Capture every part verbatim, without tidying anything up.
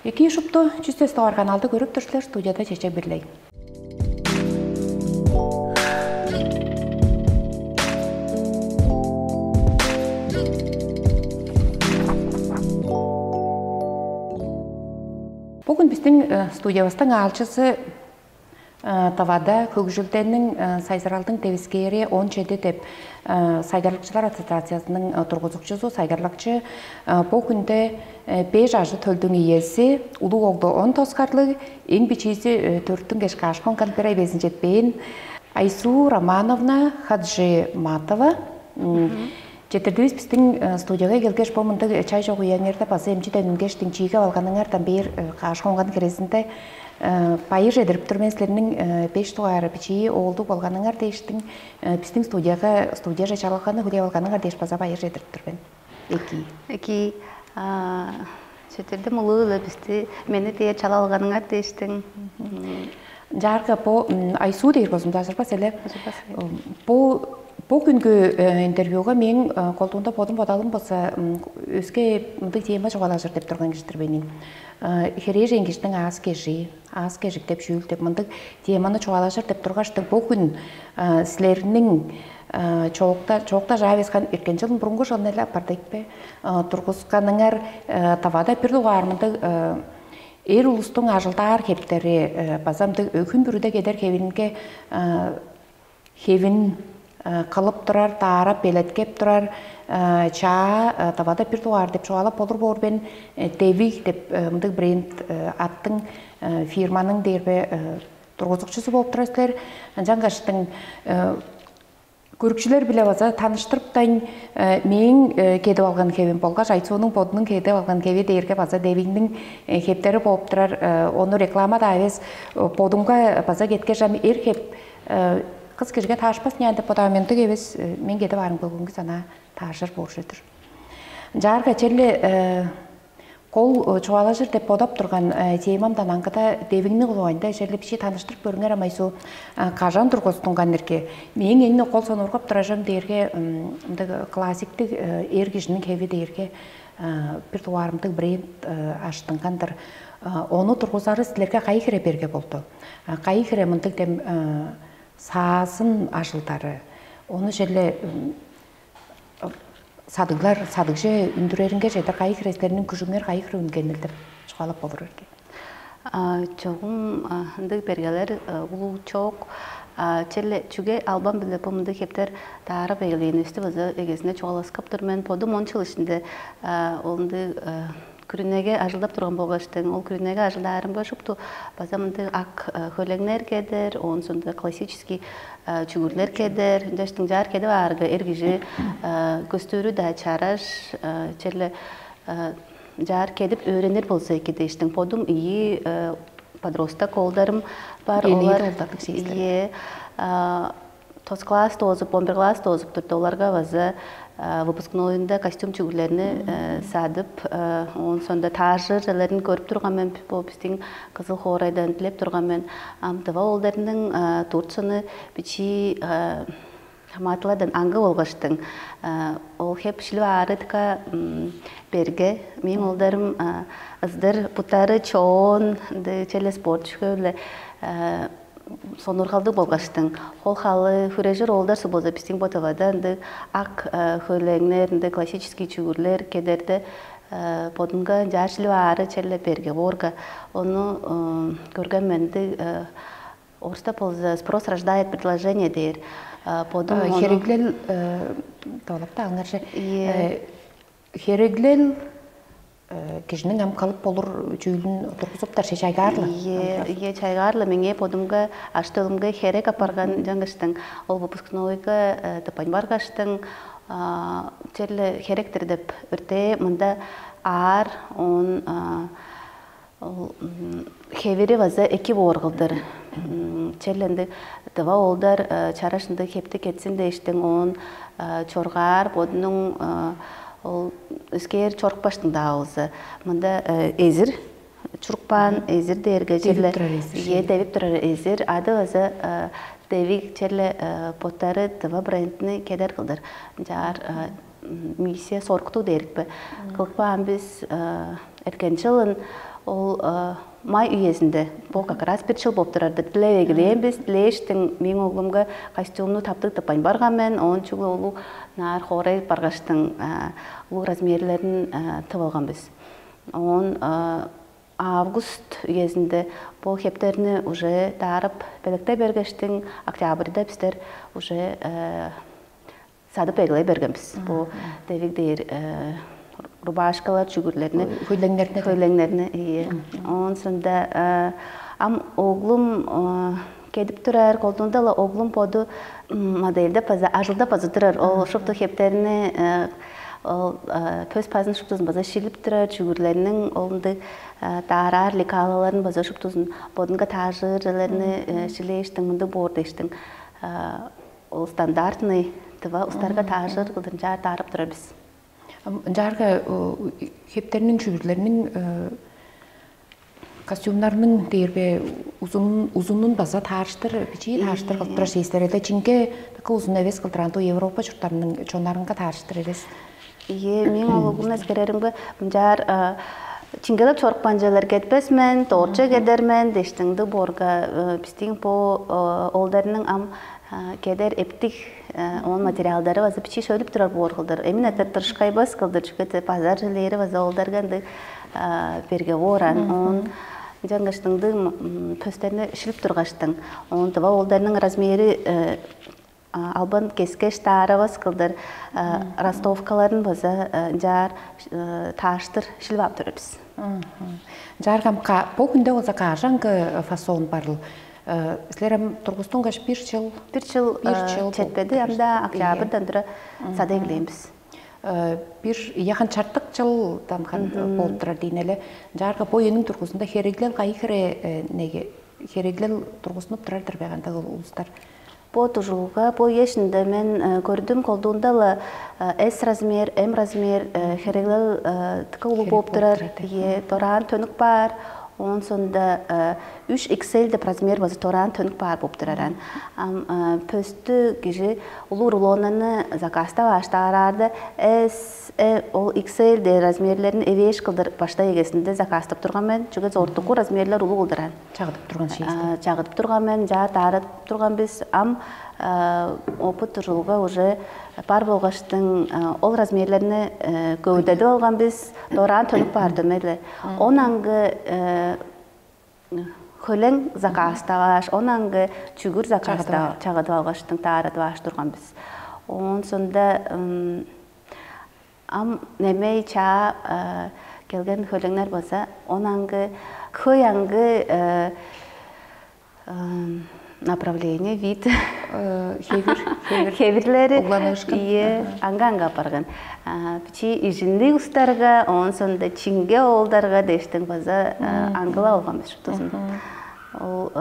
Эки шупту чүстес товар каналды көрүп тур силер, студияда Чечек Бирлей. Бүгүн биздин э, студиябыздың аалчысы э, Тавада хөгжүлдениң э, сайзыралдың девискээри он чеди деп э, сайгарлыкчылар ассоциациясының э, тургузукчузу, сайгарлыкчы э, бу күндө э, беш ажы төлдүң иези, улуг оглу он тоскарлыг, эң бичиизи э, төрттүн кешке ашкы онган бир ай безин жетпээн Айсуу Романовна Хаджиматова. М, Четирдивис биздин э, студияга келгеш, бо мындыг чай чогуяңерде база эмчиден үнгештиң чииге алганыңардан бээр э, кааш хонган хирезинде э, байыр чедирип тур мен силерниң э, беш дугаары бичии оолдуг болганыңар дээштиң э, биздин студияга студияже чалганы хүлээп алганыңар дээш база байыр чедирип тур мен. Эки. Эки. Четирдим улуу эле бисти мени дээр чала алганыңар дээштиң. Жаарга бу Айсуу дээр болзумда ажырбас эле. Бу бу күнгү э, интервьюга мен э, колдуунда бодум бодалым болса м, өске мындыг тема чугаалажыр деп турган кижидир бенин. Херээжен кижиниң аас кежи, аас кежик деп шүүл деп мындыг теманы чугаалажыр деп тургаштыг бу күн э, силерниң э, чоокта чоокта жаап эскан эркен жылын бурунгу жылын эле апарды экпе э, тургусканыңар э, тавада бир дугаар мындыг э, эр улустуң ажылдаар хептери э, база мындыг өкүн бүрүде кедер хевинге э, хевин э, кылып турар, даарап белеткеп турар э, чаа э, тавада бир дугаар деп чугаалап болур боор бен э, девиг деп э, мындыг бренд э, аттың э, фирманың дээрбе э, тургузукчусу болуп турар силер. Ынчангаштың э, көрүкчүлер биле база таныштырыптайн э, мээң э, кедип алган хевим болгаш Айцуунуң бодунуң кедип алган хеви дээрге база девигниң э, хептери болуп турар. Э, ону реклама да эвес э, бодумга база кеткеш ам эр хеп э, кыз кижиге таашпас няан деп бодоон мен дык эвес э, мен кедип аарым бүгүнгү санаа таашыр болуш өтүр. Жаарга черле э, кол э, чугаалажыр деп бодоп турган э, темамдан аңгыда девигни кулугайында черле бичи таныштырып көрүңер амайсу э, кажан тургустунган эрге. Мээң эңне кол сонургап туражам дээрге м, мындыг классиктик э, эр кижиниң хеви дээрге э, бир дугаарымдыг бренд э, аштынгандыр. Э, Ону тургузары силерге кайы хире берге болду? Э, Кайы хире мындыг дем э, саазын ажылдары? Ону черле м, садыглар садыгже үндүреринге чедир кайы хирестериниң күжүңер кайы хире үнгенил деп чугаалап болур эрге. Чогум ындыг бергелер улуу чок. Черле чүге албан биле бу мындыг хептер даарап эгелээнивисти база эгезинде чугааласкаптыр мен. Бодум он чыл ишинде ол ындыг күрүнеге ажылдап турган болгаштың, ол күрүнеге ажылдаарымга шупту база мындыг ак хөлеңнер кедер, оон соонда классический чүгүрлер кедер, ынчаштың чаар кедип аарга эр кижи көстүүрү-даа чараш, черле чаар кедип өөренир болза эки дээштиң. Бодум ийи подросток оолдарым бар. Элээр олар оолдардыг сиистер. Ие. Тос класс доозуп, он бир класс доозуп турду. Оларга база выпускнойунда костюм чүгүрлерни садып, оон соонда таажыржаларын көрүп турган мен, бу биздин кызыл хоорайдан дилеп турган мен. Ам дыва оолдарының турцияны бичии хамаатылардан аңгы болгаштың. Ол хеп шилип аарыдыка берге. Мээң оолдарым ыздыр, буттары чоон, ынды челе спорт чүве-биле сонургалдыг болгаштың. Ол халы хүрежир оолдар болза, биздин бо тавада ынды ак хөөлеңнер, ынды классический чүгүрлер кедерде бодунга ынчаар шилип аары челе берге боорга. Ону көрген мен ынды орустап болза спрос рождает предложение дээр. Бодум ону Хереглел долапта алыңарчы. Ие. Хереглел кижиниң ам кылып болур чүүлүн тургузуптар, че чайгаарлы. Ие, ие, чайгаарлы. Меңээ бодумга, аштыылымга херек апарган жаңгыштың. Ол выпускнойга тыпайн баргаштың, черле херектир деп өртээ мында аар, он ол хевири база эки боор кылдыр. Черле ындыг дыва оолдар чараш ындыг хепти кетсин дээштиң, оон чоргаар бодунуң ол өскээр чорупкаштың-даа болза, мында эзир чурупкаан, эзир дээрге черле, ие, девип турар эзир, ады база девиг, черле боттары дыва брендни кедер кылдыр. Ынчаар миссия сорктуг дээрикпе. Кылып каан бис эркен чылын Ол май үезинде, бо как раз бир чыл болуп турар деп дилеп эгелээн бис. Дилээштиң мээң оглумга костюмну таптыг тыппайн барган мен, оон чүгле улуг наар хоорай баргаштың улуг размерлерин тып алган бис. Оон август үезинде бо хептерни уже даарып белектей бергештиң, октябрьда бистер уже садып эгелей берген бис. Бу девиг дээр рубашкалар, чүгүрлерни, Хөйлеңнерни. Хөйлеңнерни, ийе. Оон соонда ам оглум кедип турар, колдуунда-ла оглум боду модельде база, ажылда база турар. Ол шупту хептерни, ол пөс пазын шуптузун база шилип турар, чүгүрлерниң олунду даараар лекалаларын база шуптузун бодунга таажыыр чүвелерни шилээштиң мындыг боор дээштиң. Ол стандартный тыва устарга таажыр кылдыр ынчаар даарап турар бис. Ынчаарга хептерниң, чүгүрлерниң, костюмнарның дээрбе узун узунун база таарыштыр, бичии таарыштыр кылып турар шээстерде, чинге такы узун эвес кылдыр андуу Европа чурттарының чоннарынга таарыштыр эвес. Ийе, мээң ол угум эскереримге мынчаар чингелеп чорупкан чүвелер кетпес мен, доорча кедер мен дештиңди боорга, бистиң бу оолдарның ам кедер эптиг оон материалдары база бичии шөлүп турар боор кылдыр. Эмин эте тырышкайбас кылдыр, чүге базар жилери база оолдарга ындыг берге бооран. Оон жаңгаштыңды пөстерни шилип тургаштың. Оон дыва оолдарның размери албан кескеш таарабас кылдыр ростовкаларын база ынчаар тааштыр шилип ап турар бис. Жаргам, бу күндө болза кажаңгы фасон барыл? Силер ам тургустунгаш бир жыл, Бир жыл Бир жыл четпеди, болуп амда октябрьдан тура сада эглээн бис. Бир яхан чартык жылдан болуп турар дейн эле. Жарга бу өнүң тургузунда хереглел кайы хире неге хереглел тургузунуп турар-дыр бе, кандай улустар? Бо дужууга бо эшинде мен көрдүм, колдуунда-ла S размер, M размер хереглел тыка улуг Херек болуп турар. Болуп турар, Ие, дораан төнүк баар. Оон соонда үч X L деп размер база дораан төнүк баар болуп турар ан. Ам пөстү кижи улуу рулонаны заказтап ааштаараарда S, M, ол X L де размерлерин эвээш кылдыр башта эгезинде заказтап турган мен. Чүге зортуку размерлер улуу кылдыр ан. Чагыдып турган шиис. Чагыдып турган мен, жаа даарап турган бис. Ам опыт ужулга уже бар болгаштың ол размерлерни көвүдедип алган бис. Дораан төнүк баар дөмей-ле. Он аңгы хөлең заказтавааш, он аңгы чүгүр заказта чагыдып алгаштың даарадывааш турган бис. Оон сонда ам немей чаа келген хөлеңнер болза, он аңгы хөй аңгы направление, вид Хевир, хевир. Хевирлери Угланыышкын. Ие, анга-анга апарган. Бичи ижинниг устарга, оон сонда чинге оолдарга дештиң база аңгыла болган бис шуптузун. Ол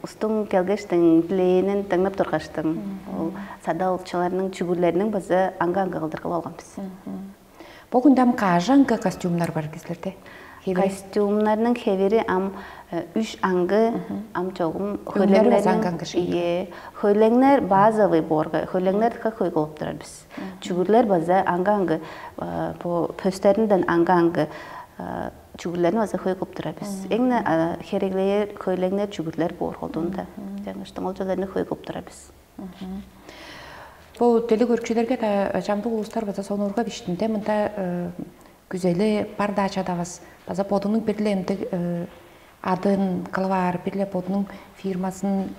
устуң келгештиң дилээнин дыңнап тургаштың. Ол сада олчаларның чүгүрлерниң база анга-анга кылдыргыл болган бис. Бу күндө ам кажаңгы костюмнар бар кижилерде? Хевири. Костюмнарның хевири ам үш аңгы, ам чогум Өңнөрү база хөлеңнерниң аңгы аңгы шеги. Ие, хөлеңнер базовый боорга, хөлеңнер дыка хөй кылып турар бис. Чүгүрлер база аңга-аңгы, бу пөстеринден аңга-аңгы чүгүрлерни база хөй кылып турар бис. Эң хереглээр хөлеңнер чүгүрлер боор холдуунда. Жаңыштың ол чөлерни хөй кылып турар бис. Бу теле көрүкчүлерге да чамдык улустар база сонуурга биштинде мында күзели бар-даа чадавас. База бодунуң бир-ле эмдиг адын кылып аар, бир-ле бодунуң фирмасын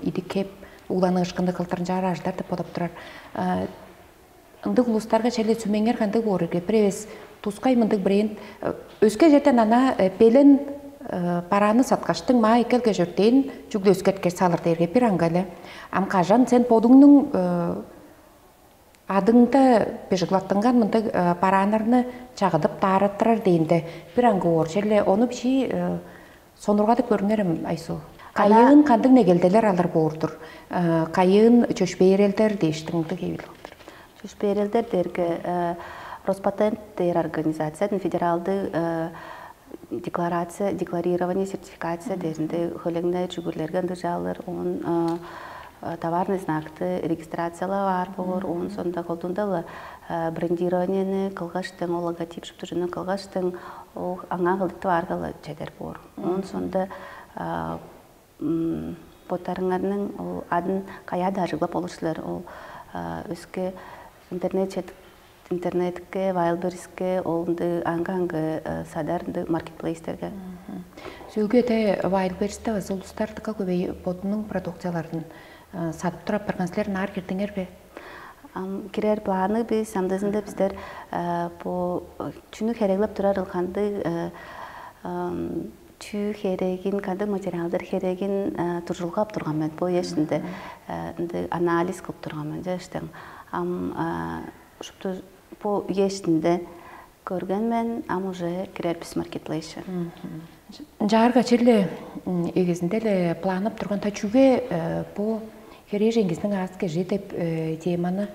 идик кеп угланыышкынды кылдырынчаар ажылдар деп бодоп турар. Ындыг улустарга черле сүмеңер кандыг боор ирге? Бир эвес тускай мындыг бренд өске жерден ана белен барааны саткаштың маа эккелге чөртээн чүгле өскерткеш салыр дээрге бир аңгы эле. Ам кажан сен бодуңнуң адыңда быжыглаттынган мындыг барааннарны чагыдып даараттырар дээнде бир аңгы боор черле ону бичии сонургадып көрүңерем, Айсу. Кайыын кандыг негелделер алыр боор-дур? Кайыын чөпшээрелдер дээштиң мындыг эвил кылдыр. Чөпшээрелдер дээрге Роспатент дээр организациядын федералдыг декларация, декларирование, сертификация дээринде хөлеңнер чүгүрлерге ындыг чаалыр, оон товарный знакты регистрациялап аар болур, оон сонда колдуунда-ла брендированиени кылгаштың, ол логотип шуптужуну кылгаштың, Ол аңаа кылдыртып аарга-ла чедер боор. Оон соонда боттарыңарның ол адын каяада ажыглап болур силер, ол өске интернет интернетке, Wildberriesке, ол ындыг аңгы-аңгы садар ындыг маркетплейстерге. Сөөлгү эте Wildberriesте база улустар дыка көбей бодунуң продукцияларын садып туруп барган силер, ынаар кирдиңер бе? Кирер планы бис амдызында биздер бу чүнү хереглеп турар ылханды, чүү херегин, кандыг материалдар херегин туржулгап турган мен бу эшинде, ынды анализ кылып турган мен жаштың. Ам шупту бу эшинде көрген мен, ам уже кирер бис маркетплейсче. Ынчаарга черле эгезинде-ле планып турган та чүге бу херээжеңгиздиң аас кежи деп теманы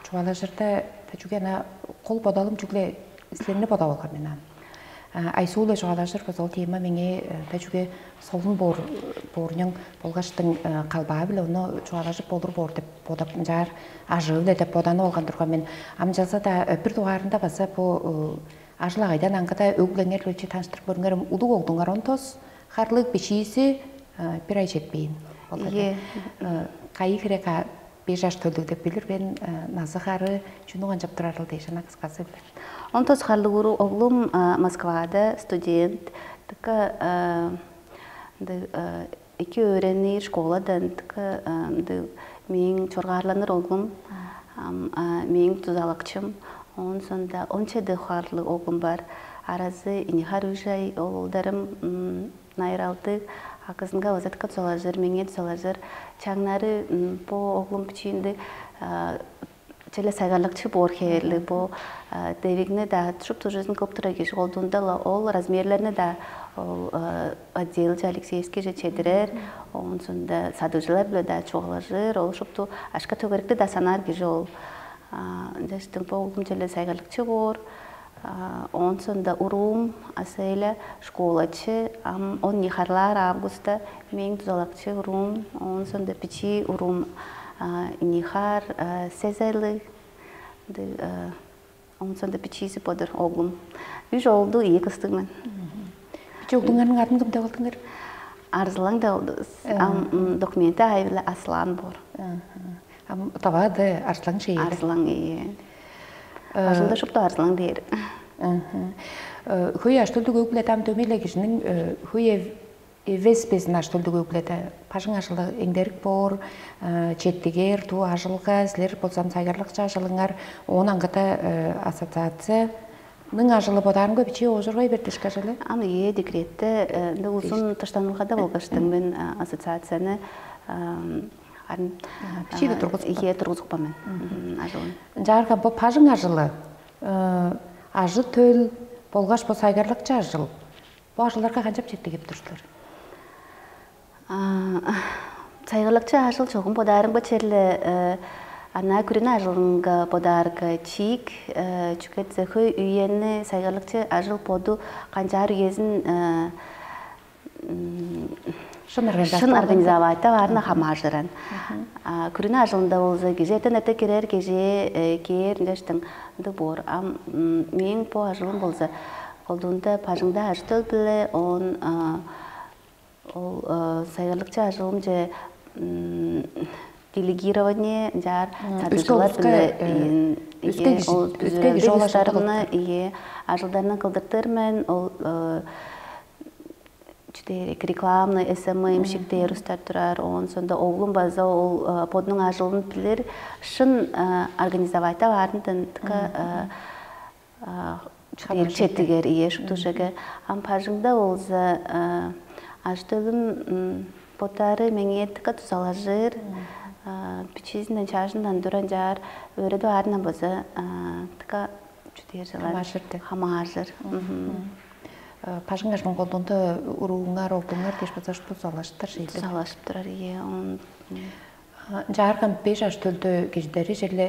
чугаалажырда, та чүге ана кол бодалым чүгле силерни бодап алган мен ан. Айсуу-ла чугаалажыр база ол тема меңээ та чүге солун боор, боорняң болгаштың калбаа-биле ону чугаалажып болур боор деп бодап, ынчаар ажыы-биле деп боданып алган турган мен. Амчалза-даа бир дугаарында база бу ажыл агайдан аңгыда өг-бүлеңер-биле таныштырып көрүңерем, улуг оглуңар он тос харлыг, бичиизи бир ай четпээн. Ол Ийе. Кайы хире беш аш төлдүг деп билир мен, назы хары чүнү канчап турарыл дээш ана кыскасы билер. Он тос харлыг уру оглум Москвада студент, така ындыг эки өөренир школадан, така ындыг мээң чоргаарланыр оглум, ам мээң дузалакчым. Оон сонда он чеди харлыг оглум бар. Аразы ини хар үжай оолдарым найыралдыг, акызынга база така дузалажыр, меңээ дузалажыр. Чаңнары бо оглум бичиинди черле сайгарлыкчы боор хеверлиг бу девигни-даа шупту жизнь кылып турар кижи колдуунда-ла ол размерлерни-даа ол отдел же Алексеевский же чедирер, оон соонда садыгжылар-биле-даа чугаалажыр, ол шупту ашка төгеректи-даа санаар кижи ол. Ынчаштың бо оглум черле сайгарлыкчы боор. Оон соонда уруум Аселя школачы, ам он ийи харлаар августта мээң дузалакчы уруум, оон соонда бичии уруум ийи хар сезелиг. Ындыг оон соонда бичиизи бодур оглум. Үш оолду ийи кыстыг мен. Бичи оглуңарның адын кым деп алдыңар? Арзылаң деп алдывыс. Ам документи айбыла Аслан боор. Ам таваады арзылаң шеер. Арзылаң ие. Ажылда шупту арзылаң дээр. Хөй аштылдыг өгле там дөмейле кижиниң хөй эвес безин аштылдыг өгледе бажың ажылы эңдерик боор, четтигер туу ажылга силер болзам сайгарлыкчы ажылыңар, оон аңгыда ассоциацияның ажылы бодаарымга бичии оожургай бердишке ажылы. Ам ие декретте ынды узун тыштанылгада болгаштың мен ассоциацияны арын Бичииде тургузуп ийе тургузупкан мен. Ажылын. Ынчаарга бу бажың ажылы, ажы төл болгаш бу сайгарлыкчы ажыл. Бу ажылдарга канчап четтигип тур силер? Сайгарлыкчы ажыл чогум бодаарымга черле ана күрүнү ажылынга бодаарга чиик, чүге десе хөй үйени сайгарлыкчы ажыл боду канчаар үезин Шын организация. Шын организовать аарына хамааржыран. Күрүнү ажылында болза, кижи эртен эрте кирер, кижи кээр ынчаштың ындыг боор. Ам мээң бо ажылым болза, колдуунда бажыңда ажы төл биле он ол сайгарлыкчы ажылымче делегирование жаар садыжылар биле өске кижи ол өске кижи ол ажылдарымны ие ажылдарынан кылдыртыр мен ол чүдээрик рекламный СММщиктер устар турар, оон сонда оглум база ол бодунуң ажылын билир, шын организовать аарындан така четтигер ие шуптужеге. Ам бажыңда болза ажы-төлүм боттары меңээ така тузалажыр, бичиизинден чаажындан туран чаар өөредип аарындан база така чүдээр жылар хамаажыр деп хамаажыр. Бажың ажының колдуунда урууңар, оглуңар дээш база ушпу залаштыр шейлдик. Залаштырар ие он Ынчаарган беш аш төлдө кижидери черле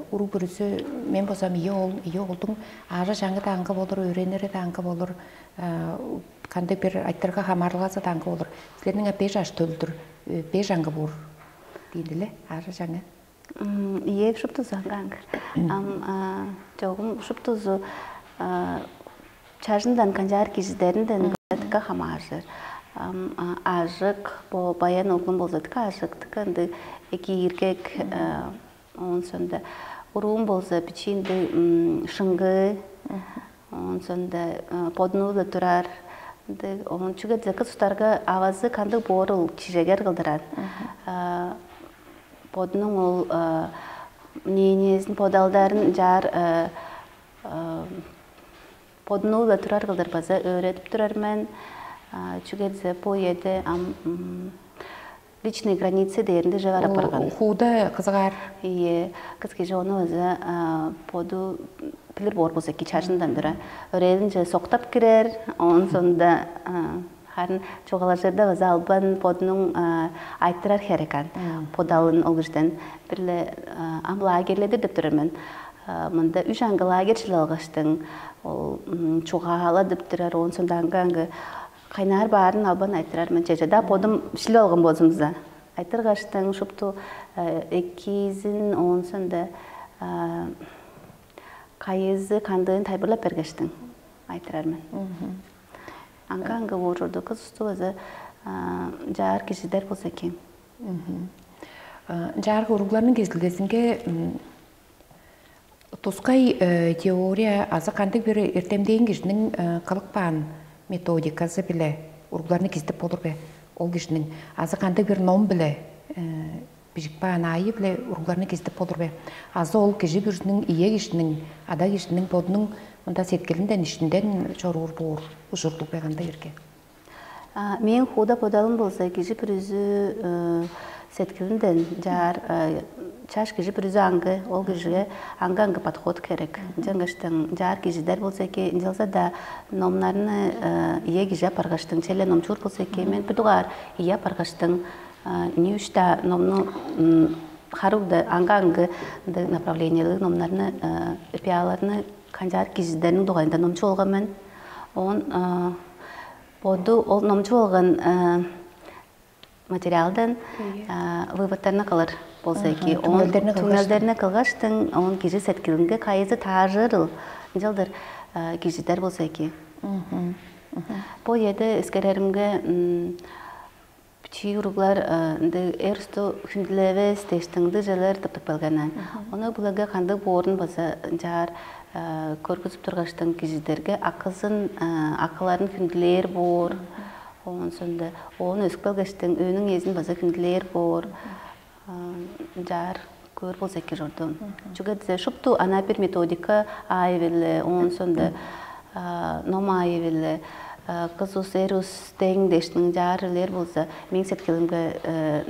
уруг бүрүзү мен болсам ие ол ие олдуң аажа жаңы да аңгы болур, өөренери да аңгы болур, кандай бир айтырга хамаарылгазы да аңгы болур. Силерниң беш аш төлдүр беш аңгы буур диин эле аажа жаңы. Ие шуптузу аңгы аңгы. Ам чогум шуптузу. А, чажындан, канчаар кижидеринден дыка хамааржыр. Ам ажык, бо баян оглум болза дыка ажык, дыка ынды кииргек, оон соонда уруум болза бичиинде шыңгыы, оон соонда бодунуу-ла турар. Ынды оон чүге деза кыс устарга авазы кандыг боорул чижегер кылдырар. Бодунуң ол мнениезин, бодалдарын чаар бодунуу-ла турар кылдыр база өөредип турар мен. Чүге деза бу үеде ам личные границы дээринде же бар апарган. Хууда кызыгаар. Ийе, кыз кижи ону база боду билир боор болза эки чажындан тура. Өрээлинче соктап кирер, оон соонда харын чугаалажырда база албан бодунуң айтырар херек ан. Бодалын ол кижиден бир-ле ам лагерьледир деп турар мен. Мында үш аңгы лагерь шилип алгаштың, ол чугаала деп турар, оон соонда аңгы-аңгы кайнаар баарын албан айтырар мен. Чеже-даа бодум шилип алган болзумза, айтыргаштың шупту экизин, оон соонда кайызы кандыын тайылбырлап бергештиң айтырар мен. Аңгы-аңгы боор чорду, кыс усту база чаар кижидер болза экен. Чаарга уругларның кезилгезинге тускай теория азы кандыг бир эртемдээн кижиниң кылып каан методиказы-биле уругларны кистип болур бе? Ол кижиниң азы кандыг бир ном-биле бижип каан аайы-биле уругларны кистип болур бе? Азы ол кижи бүрүзүнүң, ие кижиниң, ада кижиниң бодунуң мында сеткилинден, иштинден чоруур боор ужурлуг бе, кандай ирге? Мээң хууда бодалым болза, кижи бүрүзү сеткилинден чаар, чаш кижи бүрүзү аңгы, ол кижиге аңгы-аңгы подход керек. Ынчангаштың чаар кижидер болза эки, ынчалза-даа номнарны ие кижи апаргаштың, челе номчуур болза эки, мен бир дугаар ие апаргаштың, не үш-даа номну хары угда аңгы-аңгы ындыг направлениялыг номнарны, эпиаларны канчаар кижидерниң дугайында номчуп алган мен. Оон боду ол номчуп алган материалдан выводтарны кылыр болза эки, оон түңнелдерни кылгаштың, оон кижи сеткилинге кайызы таажырыл, ынчалдыр кижидер болза эки. Бу эде эскереримге, бичии уруглар ынды эр усту хүндүлевес дээштиң ындыг чүвелер тыптып келгенен. Ону буларга кандыг боорун база ынчаар көргүзүп тургаштың, кижидерге акызын, акыларын хүндүлээр боор. Оон соонда оон өсүп келгештиң өөнүң эзин база хүндүлээр боор. Ынчаар көөр болза эки чордум. Чүге дизе шупту ана бир методика аайы-биле, оон соонда ном аайы-биле, кыс ус, эр ус дең дээштиң чаар үлээр болза, мээң сеткилимге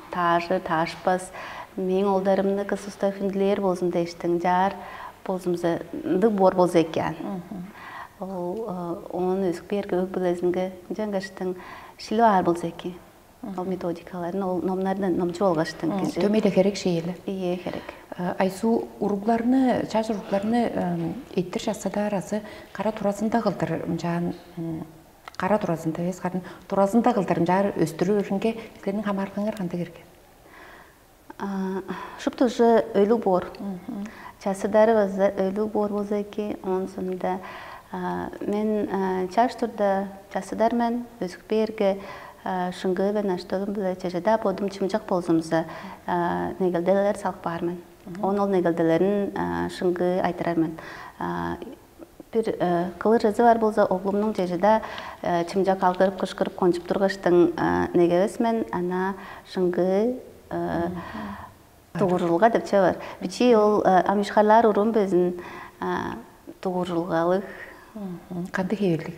таажы, таашпас, мээң олдарымны кыс уста хүндүлээр болзун дээштиң чаар болзумза, ындыг боор болза эки аан. Ол оон өсүк биерге өг билезинге ынчангаштың шилип аар болза эки. Ол методикаларын, ол номнардан номчуп алгаштың кижи. Төмей-де херек шеели. Ие, херек. Айсуу, уругларны, чаш уругларны эттир чассадаар азы кара туразында кылдыр ынчаан, кара туразында эвес, карын туразында кылдыр ынчаар өстүрүрүнге силерниң хамаарылгаңар кандай кирген? Шупту уже өйлүг боор. Чассыдары база өйлүг боор болза эки, оон соонда мен чаш турда чассыдар мен, өсүк бээрге шыңгыы бе, наштогум биле чеже-даа бодум чымчак болзумза, негелделер салып каар мен. Оон ол негелделерин шыңгыы айтырар мен. Бир кылыр чезип аар болза, оглумнуң чеже-даа чымчак алгырып, кышкырып, кончуп тургаштың негевес мен, ана шыңгыы дугуржулга деп чүве бар. Бичии ол ам ишкарлаар уруум безин дугуржулгалыг. Кандыг хевирлиг?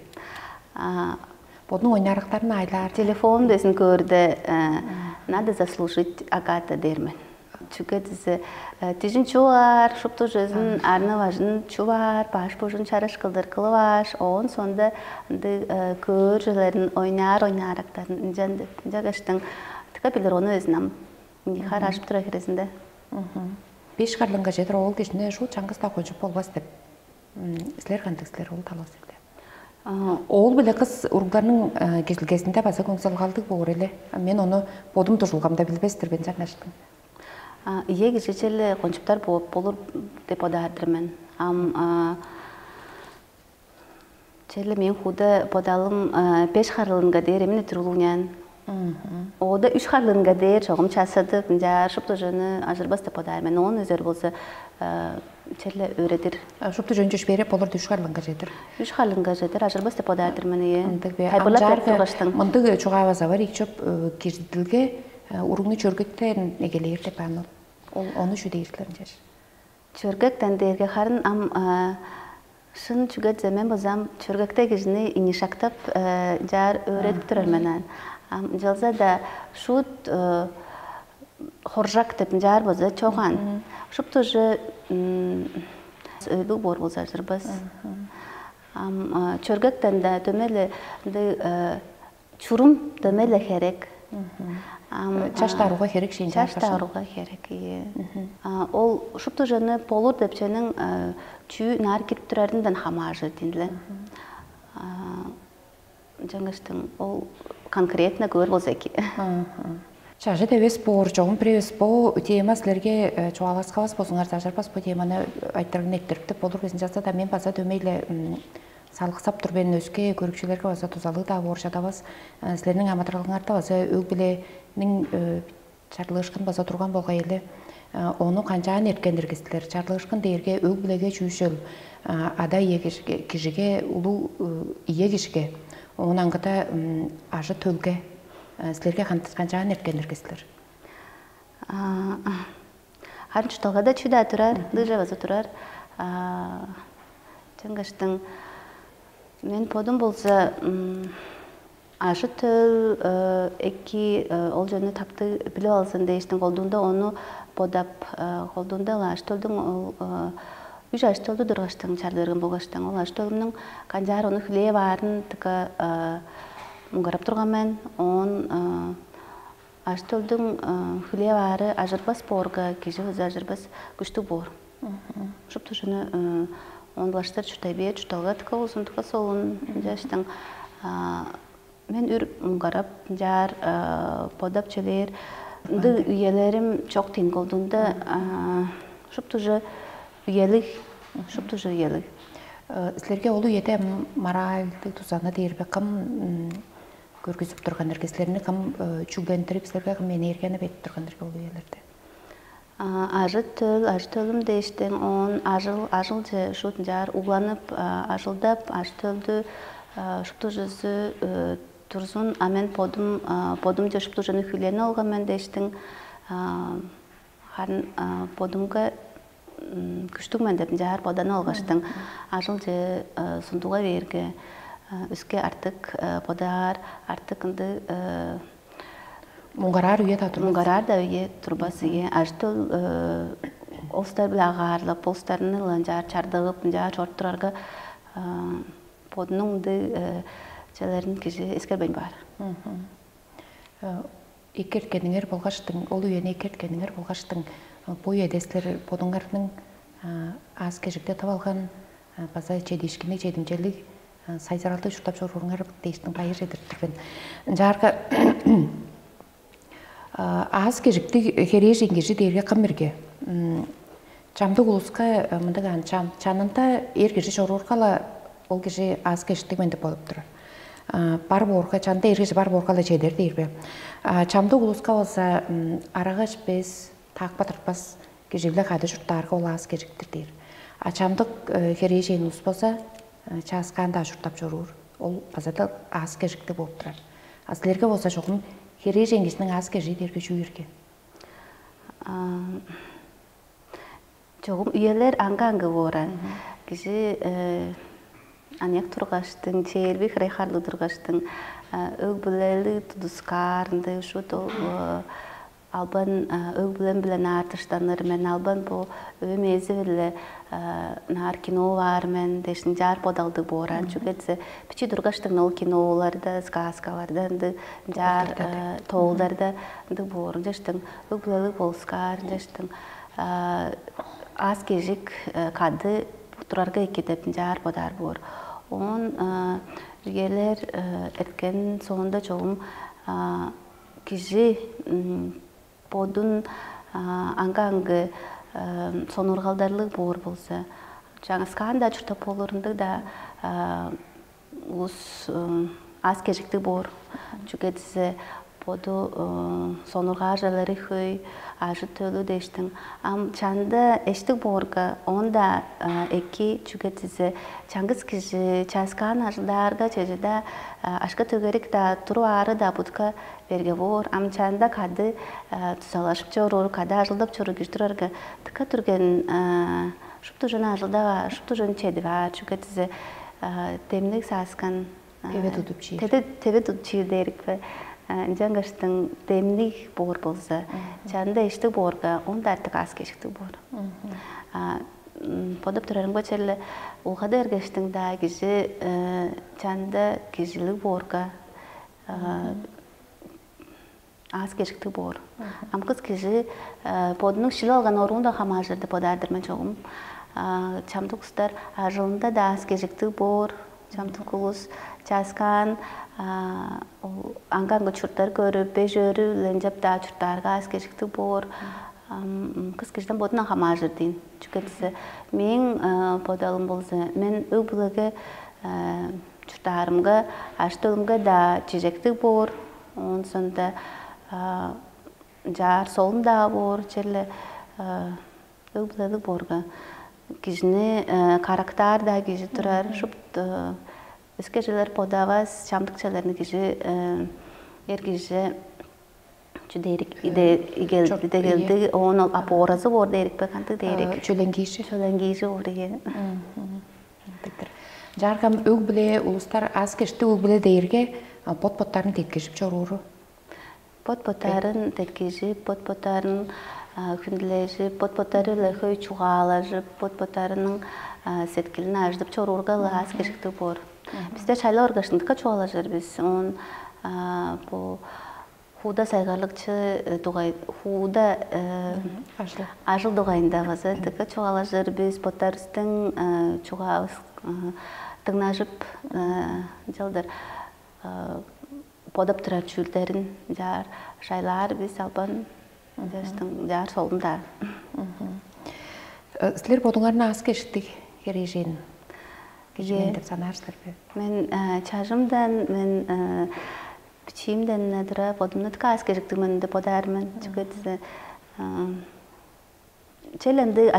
Бодунуң ойнаарактарын айлаар. Телефон безин көөрде, надо заслужить, Агата, дээр мен. Чүге дизе дижин чугаар, шупту чөзүн, арны-бажын чугаар, баш-бужун чараш кылдыр кылып ааш, оон соонда ындыг көөр чүвелерин, ойнаар ойнаарактарын ынчан деп, ынча кештиң. Тыка билир ону безин ам. Ынча хар ашып тура хирезинде. Беш карлыңга чедир оол кижини шуут чаңгыс-даа кончуп болбас деп. Силер кандыг силер ол талаа силер? Оол биле кыс уругларның кижилгезинде база көңсүл калдыг боор эле. Мен ону бодум дужулгамда билбестир мен чаңгашпын. Ие кижи черле кончуптар болур деп бодаар-дыр мен. Ам Черле мен худа бодалым беш харлыынга дээр эмне турулуңнян. Ода үш харлыынга дээр чогум часадып, ынчаар шупту чүнү ажырбас деп бодаар мен. Оон өзөр болза черле өөредир. Шупту чүн чүш берип болурду үш харлыынга жетир. Үш харлыынга жетир, ажырбас деп бодаар мен, ие. Ындыг бе? Тайпылап берип тургаштың. Мындыг чугааваза бар, икчоп кирдилге уругну чөргөктен эгелээр деп аан ол. Ол ону чү дейирлер чаш? Чөргөктен дээрге харын ам шын чүгезе мен базам чөргөкте кижини инишактап жаар өөредип турар мен аан. Ам ынчалза-да шуут хоржак деп ынчаар база чоган. Шупту уже өйлүг боор болза ажырбас. Ам чөргөктен да дөмей-ле ындыг чурум дөмей-ле херек. Ам чаш даруга херек шейин чаш даруга херек, ие. Ол шупту жаны болур деп ченин чүү наар кирип турарындан хамаажыр дейнле. Жаңаштың ол конкретно көөр болза эки. Чажыт эвес боор чогум биревис бо тема силерге чугааласкавас болзуңар, дажарбас бо теманы айтырыгын эрттирип деп болур безин жазса да, мен база дөмей-ле салыксап тур мен, өске көрүкчүлерге база дузалыг-даа боор чадавас. Силерниң амыдыралыңарда база өг-бүлениң чарлыышкын база турган болгай эле. Ону канчаан эрткениргистилер? Чарлыышкын дээрге өг-бүлеге чүүшел, ада ие кижиге, улуу ие кижиге, оон аңгыда ажы төлге силерге канчаан эрткениргистилер? Харын чуртталгада чүү-даа турар, дыыжа база турар. Чаңгаштың мен бодум болза ажы-төл эки ол жөнү таптыг билип алзын дээштиң колдуунда ону бодап, колдуунда ажы-төлдүң ол үш ажы-төлдү тургаштың чарлы берген болгаштың, ол ажы-төлүмнүң канчаар ону хүлээп аарын тыка муңгарап турган мен. Оон ажы-төлдүң хүлээп аары ажырбас боорга, кижи база ажырбас күштүг боор. Шупту чүнү ондулаштыр чурттай бээр, чуртталга тыка болзун, тыка солун. Ынчаштың мен үр муңгарап, ынчаар бодап чөлээр. Ындыг үелерим чок дейн колдуунда шупту же үелиг, шупту же үелиг. Силерге ол үеде моральдыг тузаны дээрбе кым көргүзүп турган эрге, силерни кым чүглендирип, силерге кым энергияны берип турган эрге ол үелерде? Ажы-төл, ажы-төлүм дээштиң, оон ажыл, ажылче шуут ынчаар угланып, ажылдап, ажы-төлдү шупту чүзү турзун, а мен бодум, бодумче шупту чүнү хүлээни алган мен дээштиң, харын бодумга күштүг мен деп ынчаар боданы алгаштың, ажылче сундуга бээрге, өске артык бодаар, артык ынды муңгараар үе да турбас. Муңгараар да үе турбас, ие. Ажы-төл олустар-биле агаарлап, олустарны-ла ынчаар чардыгып, ынчаар чоруп турарга, бодунуң ындыг челерин кижи эскербейн баар. Экерткениңер болгаштың, ол үени экерткениңер болгаштың, бо үеде силер бодуңарның аас-кежикте тып алган база чедиишкинниг, чедимчелиг сайзыралдыг чурттап чорууруңар дээштиң байыр чедирип тур мен. Ынчаарга аас-кежиктиг херээжен кижи дээрге кым ирге? Чамдык улуска мындыг аан, чанында эр кижи чоруурга-ла, ол кижи аас-кежиктиг мен деп болуп турар. Бар боорга, чанында эр кижи бар боорга-ла чедер дээр бе? Чамдык улуска болза арага ичпес, таакпа тыртпас кижи-биле кады чурттаарга, ол аас-кежиктир дээр. А чамдык херээжен улус болза чааскаан-даа чурттап чоруур. Ол база-даа аас-кежиктиг болуп турар. А силерге болза чогум херээжен кижиниң аас-кежии дээрге чүү ирген? Чогум үелер аңгы-аңгы бооран. Кижи аныяк тургаштың, чээрби хире харлыг тургаштың, өг-бүлелиг тудускаар, ындыг шуут ол албан өг-бүлем-биле наар дыштаныр мен, албан бо өөм ээзи-биле наар кино баар мен дээш ынчаар бодалдыг бооран. Чүге дээзе бичии тургаштың ол киноларда, сказкаларда ындыг ынчаар тоолдарда ындыг боор. Ынчаштың өг-бүлелиг болускаар, ынчаштың аас-кежик кады турарга эки деп ынчаар бодаар боор. Оон үелер эрткен соонда чогум кижи бодун аңгы-аңгы сонургалдарлыг боор болза, чаңгыскаан-даа чурттап болур, ындыг-даа улус аас кежиктиг боор. Чүге дизе боду сонургаажалары хөй, ажы-төлү дээштиң. Ам чанда эштиг боорга, оон-даа эки, чүге дизе чаңгыс кижи чааскаан ажылдаарга чеже-даа, ашка-төгерик-даа, туруп аары-даа будка берге боор. Ам чанда кады тузалашып чоруур, кады ажылдап чоруур кижи турарга, дыка түрген шупту чон ажылдап аар, шупту чон чедип аар, чүге дизе демниг сааскан Теве тудуп чиир. Теде теве тудуп чиир дээрик бе? Ынчангаштың демниг боор болза, чанында эштиг боорга, он да артык аас кежиктиг боор. Бодап турарымга черле улгады эргештиң-даа кижи чанында кижилиг боорга, аас кежиктиг боор. Ам кыс кижи бодунуң шилип алган оруундан хамааржыр деп бодаар-дыр мен чогум. Чамдык улустар ажылында-даа аас кежиктиг боор, чамдык улус чааскаан аңгы-аңгы чурттар көрүп, бежөөрү-биле ынчап-даа чурттаарга аас кежиктиг боор. Кыс кижиден бодундан хамааржыр дейн. Чүге дизе мээң бодалым болза, мен өг-бүлеге чурттаарымга, ажы-төлүмге-даа чижектиг боор. Оон соонда ынчаар солун-даа боор, черле өг-бүлелиг боорга, кижини карактаар-даа кижи турар. Шупту өске чүлер бодавас, чамдык чүлерни кижи эр кижи чү дээрик иде игелди дегелди, оон ол апооразы боор дээрик бе, кандыг дээрик? Чөленгиижи. Чөленгиижи боор, ие. Ындыктыр. Жааргам өг-бүле улустар аас кешти өг-бүле дээрге бот-боттарын теткижип чорууру. Бот-боттарын теткижип, бот-боттарын хүндүлежип, бот-боттары-биле хөй чугаалажып, бот-боттарының сеткилин ажыдып чоруурга-ла аас кежиктиг боор. Бисте шайлап оргаш ындыкка чугаалажыр бис. Оон бу хууда сайгарлыкчы дугай, хууда ажыл дугайында база ындыкка чугаалажыр бис. Боттарыбыздың чугаавыс дыңнажып, ынчалдыр бодап турар чүүлдерин ынчаар шайлаар бис албан, ынчаштың ынчаар солун-даа. Силер бодуңарны аас кештиг херээжен кижи мен деп санаар силер бе? Мен чажымдан, мен бичиимден тура бодумну дыка аас кежиктиг мен деп бодаар мен. Чүге дизе чел ындыг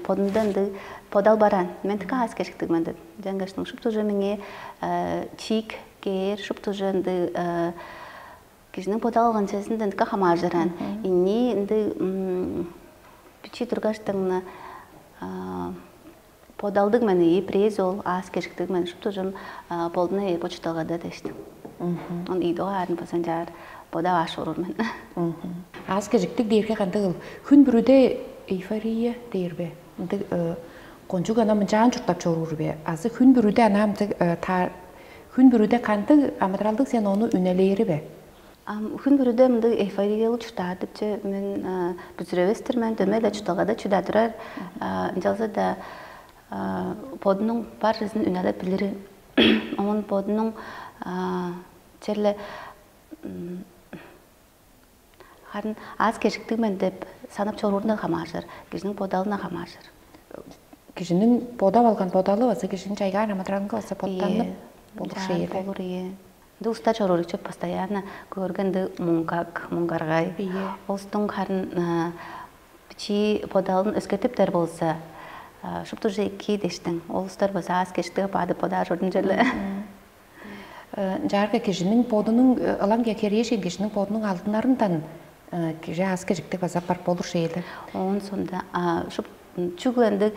бодумда ындыг бодал бараан. Мен дыка аас кежиктиг мен деп. Ынчангаштың шупту уже меңээ чиик кээр, шупту уже ындыг кижиниң бодал алган чезинден дыка хамааржыр аан. Ийи ындыг бичии тургаштыңны бодалдыг мен ийи, бирээзи ол аас кежиктиг мен, шупту чон болдуна ээр бо чуртталгада дээштиң. Он ийи дугаарын база ынчаар бодап аш оруур мен. Аас кежиктиг дээрге кандыгыл? Хүн бүрүде эйфория дээр бе? Ындыг кончуг ана мынчаан чурттап чоруур бе? Азы хүн бүрүде ана ындыг та хүн бүрүде кандыг амыдыралдыг сен ону үнелээри бе? Ам хүн бүрүде мындыг эйфориялыг чурттаар депче мен бүзүревес-тир мен, дөмей-ле чуртталгада чүдө турар. Ынчалза-даа бодунуң бар чүзүн үнелеп билири, оон бодунуң черле харын аас кежиктиг мен деп санап чоруурундан хамааржыр, кижиниң бодалындан хамааржыр. Кижиниң бодап алган бодалы база кижиниң чайгаар амыдыралынга база боттанып болур шеер. Болур, ие. Ынды уста чоруурукче постоянно көөргенди муңгак, муңгаргай. Ие. Олустуң харын бичии бодалын өскетиптер болза, шупту уже эки дештиң. Ол устар база аас кештиге баадып бодаар чордун черле. Ынчаарга кижиниң бодунуң ылаңгыя херээшен кижиниң бодунуң алдынарындан кижи аас кежиктиг база бар болур шеелер. Оон сонда шуп чүгле ындыг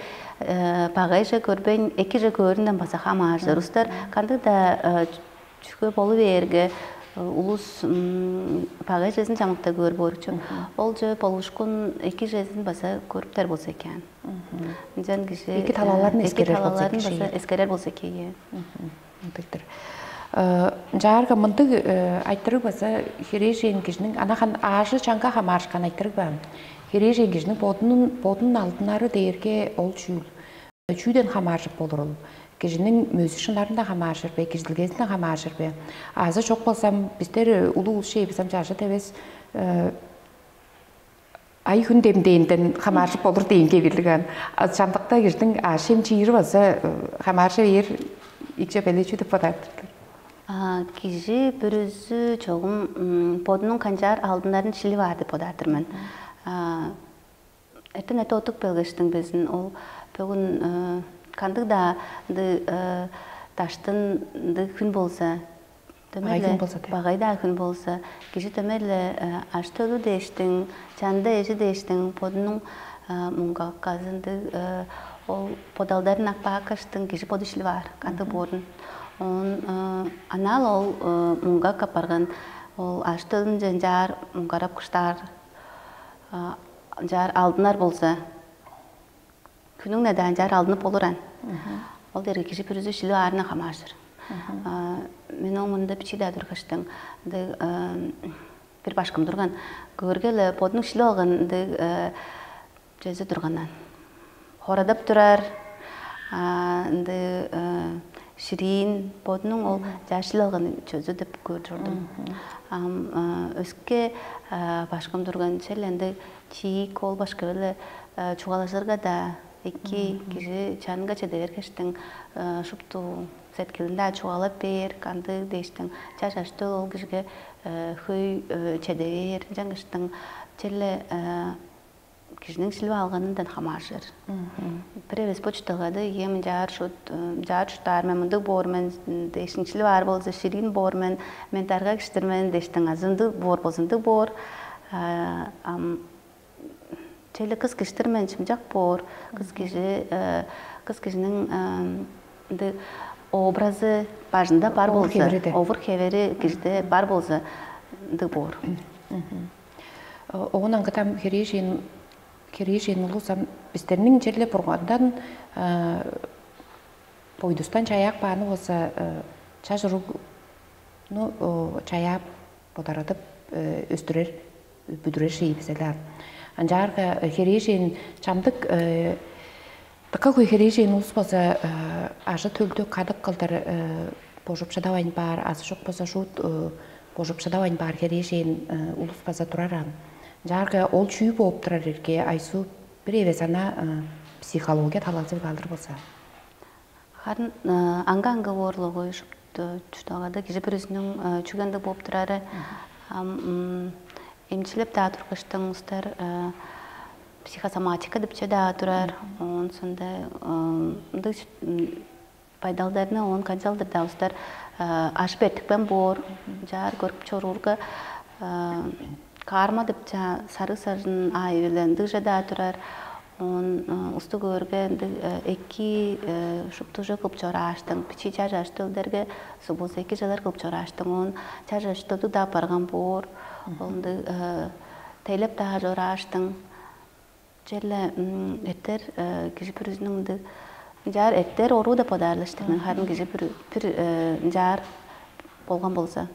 багайже көрбейн, экиже көөрүнден база хамааржыр. Устар кандыг-даа чүге болу бээрге улус багайжезин чамыкта көөр бооручу. Ол же болушкун экижезин база көрүптер болза экен. Ынчан кижи Эки талаларын эки эскерер болза талаларын эки база шеге. Эскерер болза эки, ие. Ындыктыр. Жаарга мындыг айтырыг база херээжен кижиниң анахан аажы чаңга хамаарышкан айтырыг баан. Херээжен кижиниң бодунун бодунун алдынары дээрге ол чүүл. Чүүден хамааржып болурул. Кижиниң мөзү шынарында хамааржыр бе, кижидилгезинден хамааржыр бе? Азы чок болсам, биздер улуу улус шей бизем чажы девес ай хүн демдээнден хамааржып болур дээнге бирлиг аан. Чамдыкта кижиниң аъш-чем чиири база хамааржа бээр Икче белечи деп бодаар-дыр. А, кижи бүрүзү чогум м, бодунуң канчаар алдыннарын шилип аар деп бодаар-дыр мен. А, эртен эте отук белгештиң безин ол бүгүн э, кандыг-даа ынды э, даштын ынды хүн болза, багай хүн болза, багай-даа хүн болза, кижи дөмей-ле э, аш-төлү дээштиң, чанында эжи дээштиң, бодунуң э, муңгакказы ындыг э, ол бодалдарын ак бааккаштың кижи боду шилип аар, кандыг боорун. Он э, анаал ол э, муңгак апарган ол аш-төлүнче ынчаар муңгарап кыштаар, э, ынчаар алдынар болза, хүнүң-не даан чаар алдынып болур аан. Ол дээрге кижи бүрүзү шилип аарына хамааржыр. Мен ол мурнунда бичии-даа тургаштың, ындыг бир башкым турган, көөрге-ле бодунуң шилип алган ындыг чөзү турганнан, хорадап турар, ындыг шириин бодунуң ол чаа шилип алган чөзү деп көөр чордум. Ам өске башкым турган чел ындыг чиик ол башка-биле чугаалажырга-даа эки кижи чанынга чеде бергештиң, шупту сеткилин-даа чугаалап бээр, кандыг дээштиң, чаш аштыл ол кижиге хөй чеде бээр, ынчангаштың черле кижиниң шилип алганындан хамааржыр. Бир эвес бо чуртталгада ийе мынчаар шут мынчаар чурттаар мен, мындыг боор мен дээшиң шилип аар болза, ширин боор мен, мен дарга киштир мен дээштиң азы ындыг боор болза, ындыг боор. Ам чели кыс киштир мен чымчак боор. Кыс кижи кыс кижиниң ынды образы бажында бар болза, овур хевери кижиде бар болза, ындыг боор. Оон аңгыдам херээжен херээжен улус ам бистерниң черле бургандан бойдустан чаяак бааны болза, чаш уругну чаяап, бодарадып өстүрер, бүдүрер шии бизеле ам. Ынчаарга херээжен чамдык дыка хөй херээжен улус болза, ажы төлдү кадык кылдыр божуп шыдавайн баар, азы чок болза шуут божуп шыдавайн баар херээжен улус база турар ам. Ынчаарга ол чүү бооп турар ирге, айсуу бир эвес ана психология талазы кылдыр болза. Харын аңга-аңга боорлугу шупту чуртталгада кижи бүрүзүнүң чүгенде бооп турары, ам эмчилеп-даа тургаштың улустар психосоматика деп чүве-даа турар. Оон сондо ындыг байдалдарны оон канчалдыр-даа улустар аш бертикпен боор, чаар көрүп чоруурга, карма деп чаа сарыг сажын аайы-биле ындыг чүве-даа турар. Оон устуг көөрге ындыг эки шуптужу кылып чорааштың, бичии чаш аштылдерге субуза эки чылар кылып чорааштың, оон чаш аштылдыг-даа барган боор. Ол ындыг тейлеп-даа чорааштың. Черле эртер кижи бүрүзүнүң ындыг ынчаар эртер оруу деп бодаар-ла-штыр мен, харын кижи бир бир ынчаар болган болза.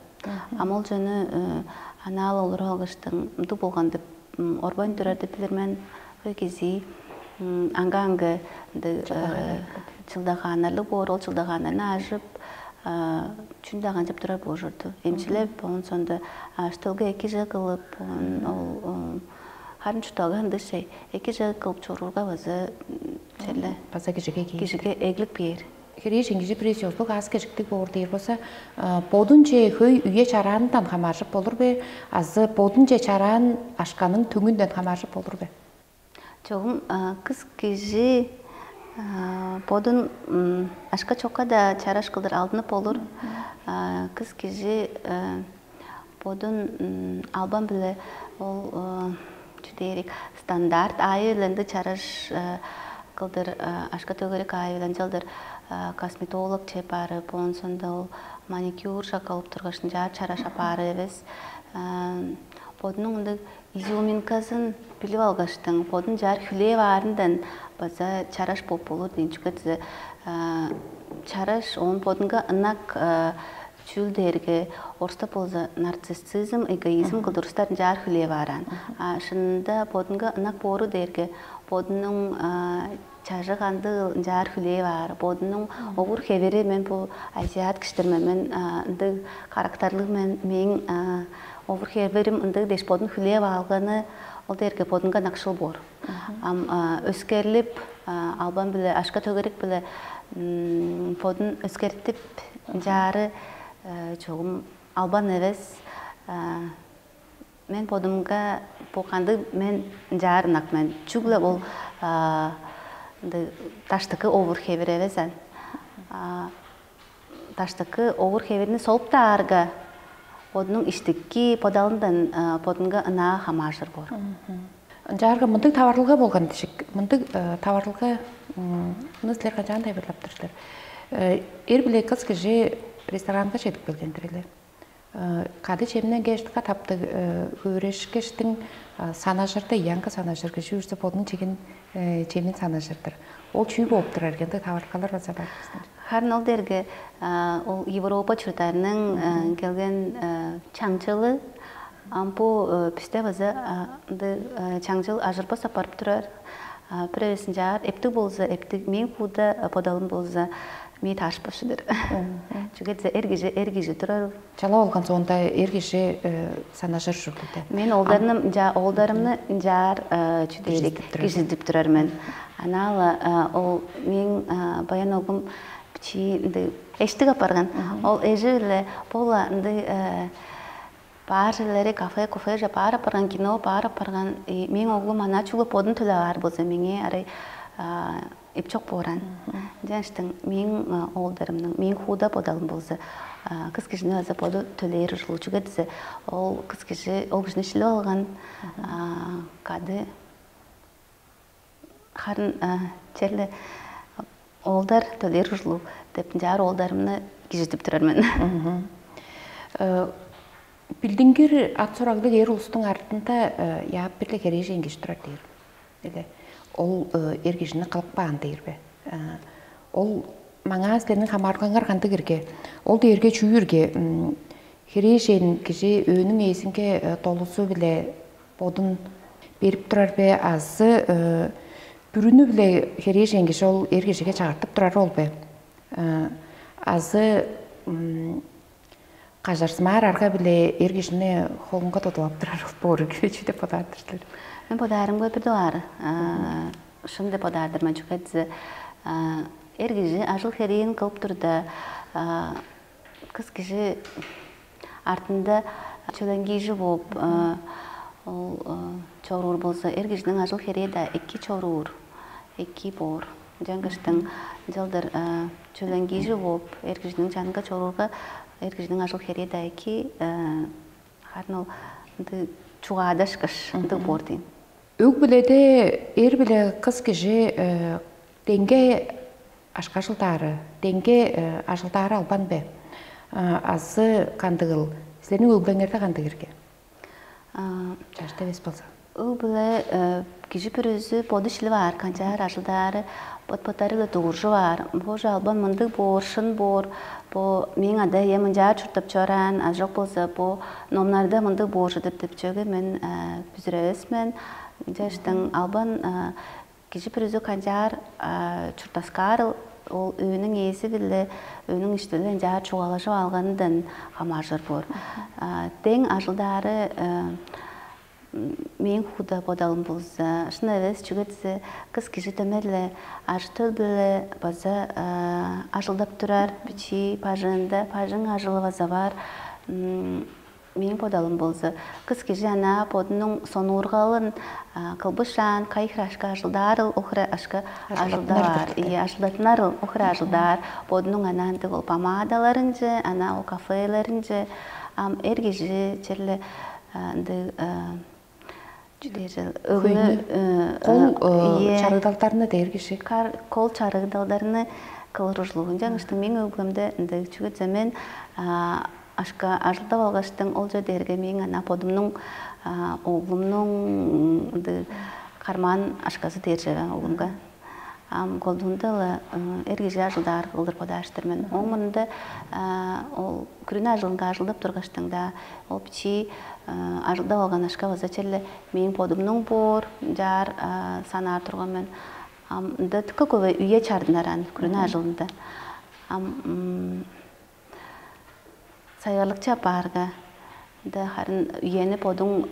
Ам ол жөнү анаал олуруп алгыштың ындыг болган деп орбайн турар деп билир мен. Хөй кизи аңга-аңгы ындыг чылдагааннарлыг боор, ол чылдагааннарны ажып, чүн-даа канчап турар боор чорду. Эмчилеп, оон соонда аштылга эки же кылып, оон ол харын чуртталга ындыг чей, эки же кылып чоруурга база черле база кижиге кижиге эглик бээр. Херээжен кижи бирээзи озулуг аас кежиктиг боор дээр болза, бодунче хөй үе чараанындан хамааржып болур бе, азы бодунче чараан ашканын түңүнден хамааржып болур бе? Чогум кыс кижи бодун ашка-чокка-даа чараш кылдыр алдынып болур. Кыс кижи бодун албан-биле ол чү дээрик стандарт аайы-биле ынды чараш кылдыр, ашка-төгерек аайы-биле ынчалдыр косметолог чеп барып, оон соонда ол маникюрша кылып тургаш, ынчаар чараш апаар эвес. Бодунуң ындыг изюминказын билип алгаштың, бодун чаар хүлээп аарындан база чараш болуп болур дейн. Чүге дизе чараш оон бодунга ынак чүүл дээрге орустап болза нарциссизм, эгоизм кылдыр улустар ынчаар хүлээп аараан. А шынында бодунга ынак боору дээрге бодунуң чажы кандыыл ынчаар хүлээп аар, бодунуң овур хевери мен бу азиат киштер мен, мен ындыг характерлиг мен, мээң овур хеверим ындыг дээш бодун хүлээп алганы ол дээрге бодунга ынакшыл боор. Ам өскерлип албан биле ашка төгерик биле Бодун өскертип, ынчаары чогум албан эвес. Мен бодумга бу кандыг мен ынчаар ынак мен. Чүгле ол ынды даштыкы овур хевир эвес ан. Даштыкы овур хевирни солуп-даарга, бодунуң иштики бодалындан бодунга ынаа хамаажыр боор. Ынчаарга мындыг таварылга болган дижик. Мындыг таварылга муну силер качаан тайылбырлап тур силер? Эр биле кыз кижи ресторанга чедип келген-дир эле. Кады чемнен кештикке таптыг хөөрешкештиң санажырда, янга санажыр кижи үрсе бодун чигин чемин санажырдыр. Ол чүү болуп турар экен? Таварылгалар база бар. Харын ол дерге ол Европа чурттарының келген чаңчылы. Ам бу бисте база ынды чаңчыл ажырбас апарып турар. Бир эвесин чаар эптиг болза эптиг, мээң хууда бодалым болза, мээ таарышпас чүдер. Чүге дээзе эр кижи эр кижи турар. Чала болган соонда эр кижи санажыр ужурлуг да. Мен олдарны ынча олдарымны ынчаар чүдерик Кижизидип турар. Кижизидип турар мен. Анаала ол мээң баян огум бичии ынды эштик апарган. Ол эжи биле бола ынды баар жерлери кафе, кофе же баар апарган, кино баар апарган. Мээң оглум ана чүгле бодун төлеп аар болза, меңээ арай эпчок бооран. Ынчаштың мээң оолдарымның, мээң хууда бодалым болза, кыз кижини база боду төлээр ужурлуг. Чүге дизе ол кыз кижи ол кижини шилип алган кады харын черле оолдар төлээр ужурлуг деп ынчаар оолдарымны кижизидип турар мен. Билдингир ат сураглыг эр улустуң артында яап бирле херээжен кижи турар дээр. Эле ол эр кижини кылып каан дээр бе? Ол маңаа силерниң хамаарылгаңар кандыг ирге? Ол дээрге чүү ирге? Херээжен кижи өөнүң ээзинге долузу-биле бодун берип турар бе азы бүрүнү-биле херээжен кижи ол эр кижиге чагыртып турар ол бе? Азы кажарсымаар арга-биле эр кижини холунга тудуп ап турар боор киречи деп бодаар-дыр силер? Мен бодаарымга бир дугаар шын деп бодаар-дыр мен, чүге дээзе эр кижи ажыл херээн кылып турда, кыз кижи артында чөленгиижи бооп, ол чоруур болза, эр кижиниң ажыл херээ-даа эки чоруур, эки боор. Ынчангыштың ынчалдыр чөленгиижи бооп, эр кижиниң чанынга чоруурга, эр кижиниң ажыл херээ-даа эки, харын ол ындыг чугаадашкаш ындыг боор дейм. Өг-бүледе эр биле кыс кижи деңге ашкажылдаары, деңге ажылдаары албан бе? Азы кандыгыл? Силерниң өг-бүлеңерде кандыг ирге? Чашты эвес болза. Өг-бүле кижи бүрүзү боду шилип аар, канчаар ажылдаары бот-боттары-биле дугуржуп аар. Бо албан мындыг боор, шын боор, бо мээң ада-ие мынчаар чурттап чораан, а жок болза бо номнарда мындыг боор чыдыр деп чөге мен бүзүревес мен. Ынчаштың албан кижи бүрүзү канчаар чурттаскаарыл, ол өөнүң ээзи-биле, өөнүң ишти-биле ынчаар чугаалажып алганындан хамааржыр боор. Дең ажылдаары мээң хууда бодалым болза, шын эвес, чүге дизе кыс кижи дөмей-ле ажы-төл-биле база ажылдап турар, бичии бажыңында бажың ажылы база бар. Мээң бодалым болза, кыс кижи ана бодунуң сонуургалын кылбышаан, кайы хире ашка ажылдаарыл, ол хире ашка ажылдаар. Ие, ажылдатынарыл, ол хире ажылдаар. Бодунуң ана ындыг ол помадаларынче, ана ол кафелеринче, ам эр кижи черле ындыг чүдээр өгнү кол чарыгдалдарны дээр киши. Кол чарыгдалдарны кылыр ужурлуг. Ынчангыштың мээң өгбемде ындыг, чүге дизе мен ашка ажылдап алгаштың, ол чүве дээрге мээң ана бодумнуң, оглумнуң ындыг кармаан ашказы дээр чүве оглумга. Ам колдуунда-ла эр кижи ажылдаар кылдыр бодааштыр мен. Ооң мурнунда ол күрүне ажылынга ажылдап тургаштың-даа, ол бичии ажылдап алган ашка база черле мээң бодумнуң боор, ынчаар санаар турган мен. Ам ында дыка көбей үе чардынар ан күрүне ажылында. Ам сайгарлыкчы апаарга, ында харын үени бодуң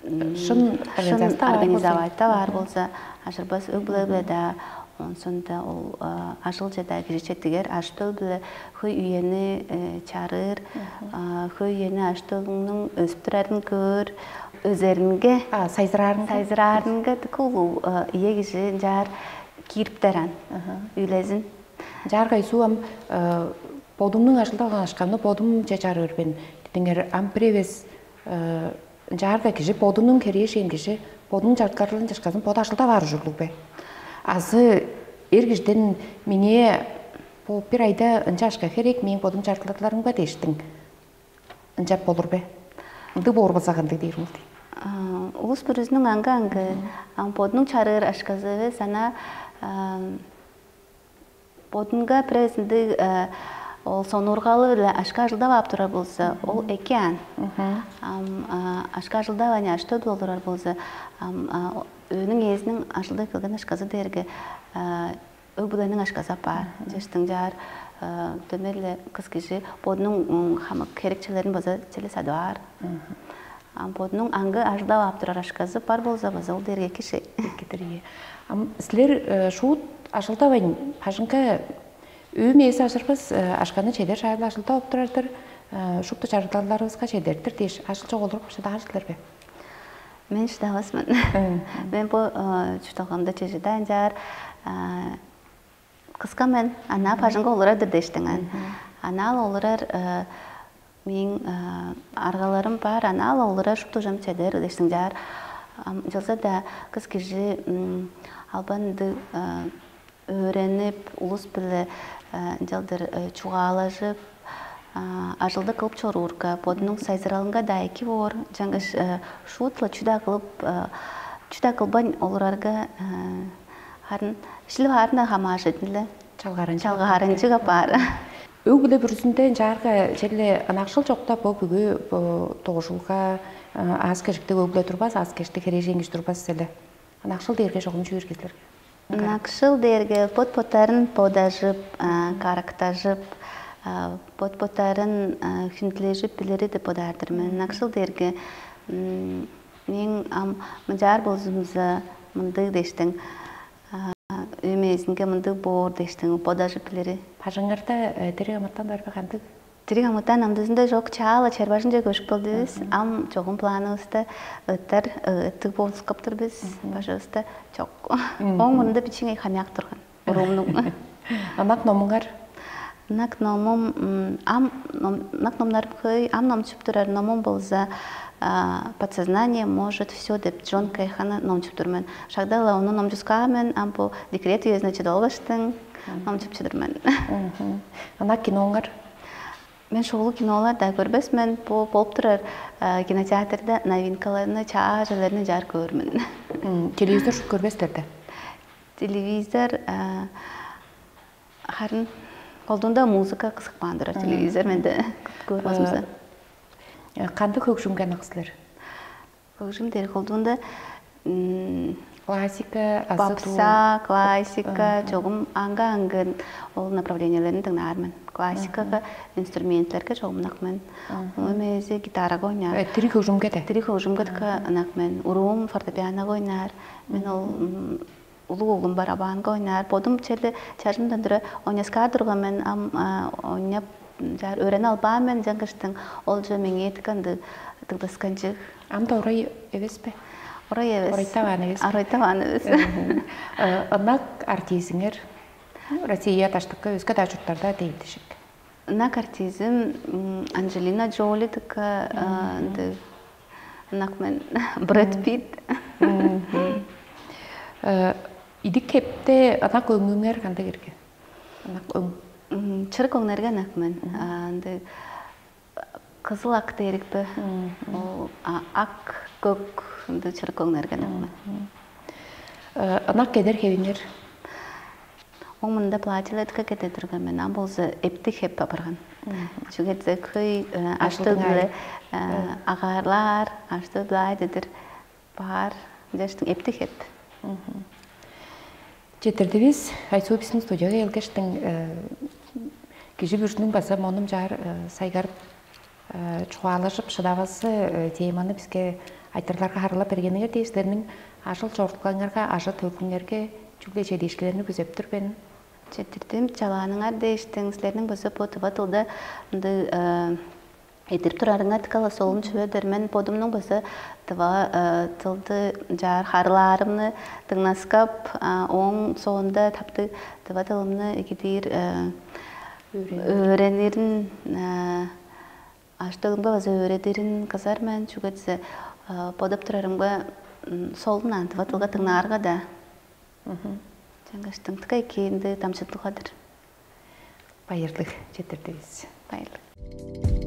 шын организацияда баар болза, ажырбас өг-бүле-биле-даа Онсонда ол ажыл чеда кижи четигер аштыл биле хөй үени чарыыр, хөй үени аштылыңның өстүрерин көөр, өзеринге, сайзыраарынга, сайзыраарынга улуу ие кижи ынчаар киириптер ан. Үйлезин. Ынчаар кайсуу ам бодумнуң ажылдап алган ашкамны бодум че чарыыр мен дидиңер, ам бир эвес ынчаарда кижи бодунуң херээжен кижи бодунуң чарткарларын чашказын боду ажылдап аар ужурлуг бе? Азы эр кижиден меңээ бо бир айда ынча ашка херек мээң бодум чарткарларымга дээштиң ынчап болур бе? Ындыг боор болза кандыг дээр мул дейм. Улус бүрүзүнүң аңгы аңгы, ам бодунуң чарыыр ашказы эвес, ана бодунга бирээзиндиг ол сонуургалы-биле ашка ажылдап ап турар болза, ол эки аан. Ам ашка ажылдап ани ашты болурар болза, ам өөнүң ээзиниң ажылдап келген ашказы дээрге өг-бүлениң ашказы апаар. Жештиң жаар дөмей-ле кыс кижи бодунуң хамык херекчелерин база чили садып аар. Ам бодунуң аңгы ажылдап ап турар ашказы бар болза база ол дээрге эки шей. Экидир ие. Ам силер шуут ажылдавайн, бажыңга өөм ээзи ажырбас ашканы чедер шаайла ажылдап ап турар-дыр, шупту чарыдаларывыска чедер-дир дээш ажыл чок олуруп шыдаар силер бе? Мен шыдавас мен. Мен бу чуртталгамда чежеде ынчаар кыска мен ана бажыңга олурар-дыр дээштиң ан. Анаал олурар мээң аргаларым бар, анаал олурар шупту жам чедер дээштиң жаар. Ынчалза-даа кыс кижи албан ындыг өөренип, улус-биле ынчалдыр чугаалажып, ажылды кылып чоруурга, бодунуң сайзыралынга-даа эки боор. Ынчангаш шуут-ла чүү-даа кылып, чүү-даа кылбайн олурарга, харын шилип аарына хамааржыдын-ле. Чалгаарынчы. Чалгаарынчыга баар. Өг-бүле бүрүзүнден чаарга черле ынакшыл чокта бо бүгү догужулга аас кежиктиг өг-бүле турбас, аас кежиктиг херээжен кижи турбас эле. Ынакшыл дээрге чогум чүү эргезилер? Ынакшыл дээрге бот-боттарын бодажып, карактажып, бот-боттарын хүндүлежип билири деп бодаар-дыр мен. Ынакшыл дээрге мээң ам мынчаар болзумза мындыг дээштиң өөм ээзинге мындыг боор дээштиң бодажып билири. Бажыңарда дириг амытан бар бе, кандыг? Дириг амытан амдызында чок, чаала чер бажынче көшүп келдивис. Ам чогум планывыста ыттар ыттыг болускаптыр бис. Бажывыста чок. Оң мурнунда бичиңей хамяак турган уруумнуң. Ынак номуңар? Ынак номум ам ынак номнарым хөй, ам номчуп турар номум болза «Подсознание может все» деп Джон Кайханы номчуп тур мен. Шагдала ону номчускаа мен, ам бу декрет үезине чыдып албаштың номчуп чыдыр мен. Ынак киноңар? Мен шоулу кинолар да көрбес мен, бу болуп турар кинотеатрда новинкаларны чаажаларны жаар көөр мен. Телевизор көрбестер да? Телевизор харын колдуунда музыка кызыкпаан турар телевизор менде көрбөзүмсө. Кандыг хөгжүмге ынак силер? Хөгжүм дээр колдуунда классика, попса, классика, чогум аңга аңгын ол направлениелерин дыңнаар мен. Классикага, инструменттерге чогум ынак мен. Ону эмээзи гитарага ойнаар. Тири хөгжүмге де? Тири хөгжүмге ынак мен. Уруум фортепианога ойнаар. Мен ол улуг оглум бар, абаанга ойнаар. Бодум черле чажымдан тура ойнаскаар турган мен, ам ойнап жаар өөрени албаан мен, жаңгыштың ол жо меңээ тык андыг тыгдасканчык. Ам да орай эвес бе? Орай эвес. Орайтаваан эвес. Орайтаваан эвес. Ынак артизиңер Россия даштыкка өске даа чурттарда дейлдишик. Ынак артизим Анджелина Джоли тыка ынды ынак мен Брэд Питт. Идик хепте ынак өңүңер кандай эрге? Ынак өң. Чырык өңнерге ынак мен. Ынды кызыл ак дээрик бе? Ол ак көк ынды чырык өңнерге ынак мен. Ынак кедер хевиңер? Оң мында платьелетка кете турган мен, ам болза эптиг хеп апарган. Чүге дезек хөй аштыг биле агаарлаар, аштыг биле ай дедир баар, жаштың эптиг хеп. Четирдивис Айсуу биздин студияга келгештиң кижи бүрүнүң база монум жаар сайгарып чугаалажып шыдавазы теманы бизге айтырларга харылап бергениңер дээш силерниң ажыл чорудулгаңарга, ажы төлкүңерге Чүгле чедиишкилерни күзеп тур мен. Четирдим чалааныңар дээштиң, силерниң база бо тыва тылда ындыг эдирип турарыңар дыка-ла солун чүве-дир. Мен бодумнуң база тыва тылды чаар харылаарымны дыңнаскап, ооң соонда таптыг тыва тылымны эгидиир өөренирин, ажы-төлүмге база өөредирин кызар мен, чүге дизе бодоп турарымга солун аан тыва тылга дыңнаарга да. Чаңгаштың тыка экиинди дамчыдылгадыр. Байырлыг четирдивис. Байырлыг.